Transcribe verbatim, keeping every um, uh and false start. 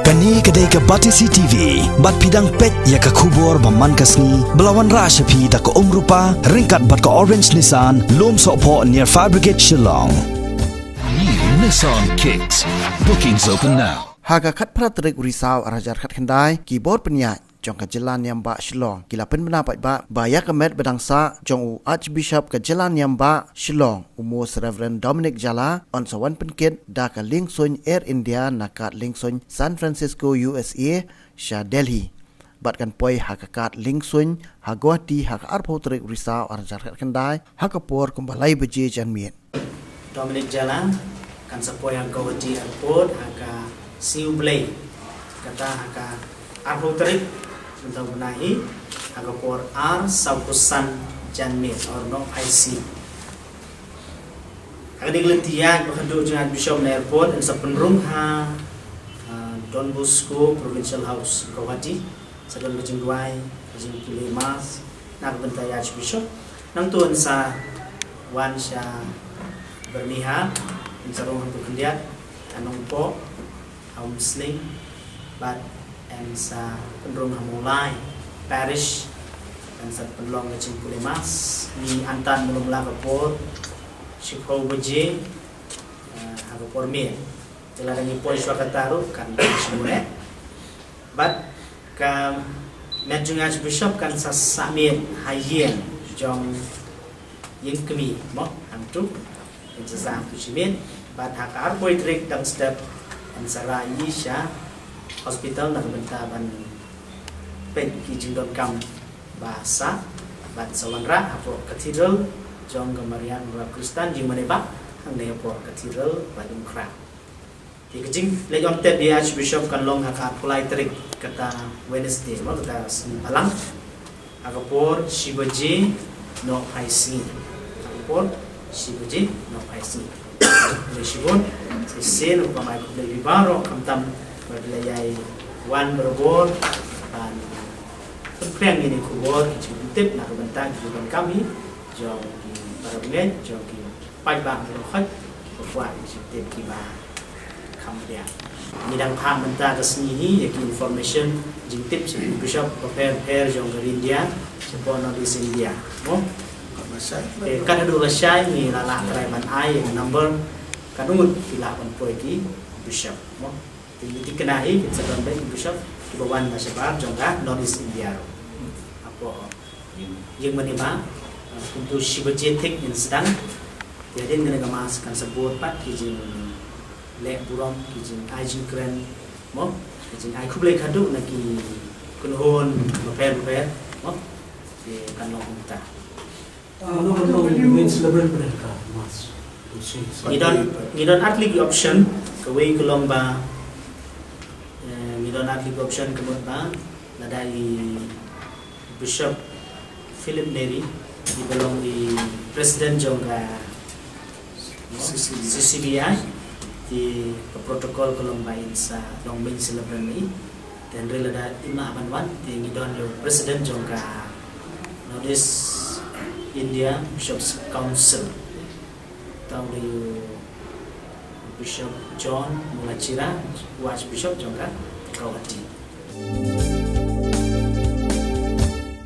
Kane ka dei ka Batesi T V, bad phi dang peit ïa ka khubor ba man ka sngi, ba la wanrah sha phi da ka Umrupa, ryngkat bad ka Orange Nissan, Lum Sohphoh near Fire Brigade Shillong. New Nissan Kicks. Bookings open now. Ha ka khatphra tarik u Risaw arhajar khatkhyndai, ki bor pynïaid jong ka jylla niam bah Shillong ki la pynbna paidbah ba ïa ka met ba dang sah jong u Archbishop ka jylla niam bah Shillong, u Most Reverend Dominic Jala, yn sa wan pynkit da ka liengsuiñ Air India na kad liengsuiñ San Francisco, U S A, sha Delhi. Bad kan poi ha ka kad liengsuiñ ha Guwahati ha ka arphew tarik u Risaw arhajar khatkhyndai ha ka por kumba lai baje janmiet. Dominic Jala kan sa poi ha Guwahati Airport ha ka sngi U Blei, kata ha ka arphew tarik mynta u bnai, ha ka por ar sawphew san janmiet, or nohphaisngi. Ha kane ka lynti ïaid ba khadduh jong u Archbishop na airport, yn sa pynrung ha, ah, Don Bosco Provincial House, Guwahati. Sa don ka jingduwai, ka jingpule mass na ka bynta ïa u Archbishop. Nangta yn sa wan sha Byrnihat, yn sa rung hangto khyndiat, ha Nongpoh, ha Umsning, bad yn sa pynrung ha Mawlai Parish, yn sa pynlong ka jingpule mass. Ngi antan mano mano ka por, shiphew baje, eh, ha ka por miet. Te lada ngi poi shuwa kata ruh kan shim u ne. Bad ka met jong u Archbishop kan sa sah miet ha ïing jong ïing kmie mo, hangto. Kan sa sah hangto shimet. Bad ha ka arphew tarik dang step yn sa rah ïa i sha hospital na ka bynta ban peit ki jingdonkam ba sah, bad sa wanrah hapoh Cathedral jong ka Marian Royal Khristan, ïing mane bah, hangne hapoh Cathedral Baidungkhra. Te ka jingleit on tep ïa u Archbishop kan long ha ka arphew lai tarik, kata Wednesday mo, kata sngi Balang, ha ka por shi baje nohphaisngi. Ha ka por shi baje nohphaisngi. Khublei shibun, shisien ruh kam ai khublei ïa phi baroh khamtam ba phi la ïai wan barabor ban pynphriang ïa kine ki khubor, ki jingtip na ka bynta ki jingdonkam hi jong ki para bangeit, jong ki paidbah baroh, kiba kwah ïa ki jingtip kiba kham biang. Ngi dang phah mynta ka sngi hi ïa ki information, jingtip sha ki bishop bapher bapher jong ka ri India, shapoh North East India mo. Te kat haduh lashai ngi la lah trai ban ai ïa ka number, katno ngut ki lah ban poi ki bishop mo. Te ngi thikna hi kin sa don bad ki bishop kiba wan na shabar jong ka North East India ruh. Hapoh ïing mane bah, kumto shi baje thik ngin sdang. Te hadien kane ka mass kan sa bud pat ki jingleh burom, ki jingai jingkren mo, ki jingai khublei khadduh na ki kynhun bapher bapher mo. Te kan long kumta. Ah, no, no, no, main celebrant pynban ka mass. Ngi don, ngi don ar tylli ki option, kawei ka long ba, eh, ngi don ar tylli ki option, ka mut ba lada i Bishop Philip Neri, iba long i president jong ka, no, C C B I. C C B I, te ka protocol ka long ba in sa long main celebrant na i. Te hynrei lada im lah ban wan, te ngi don ïa u president jong ka North East India Bishops Council. Uta u dei u Bishop John Mungachira, u Archbishop jong ka Guwahati.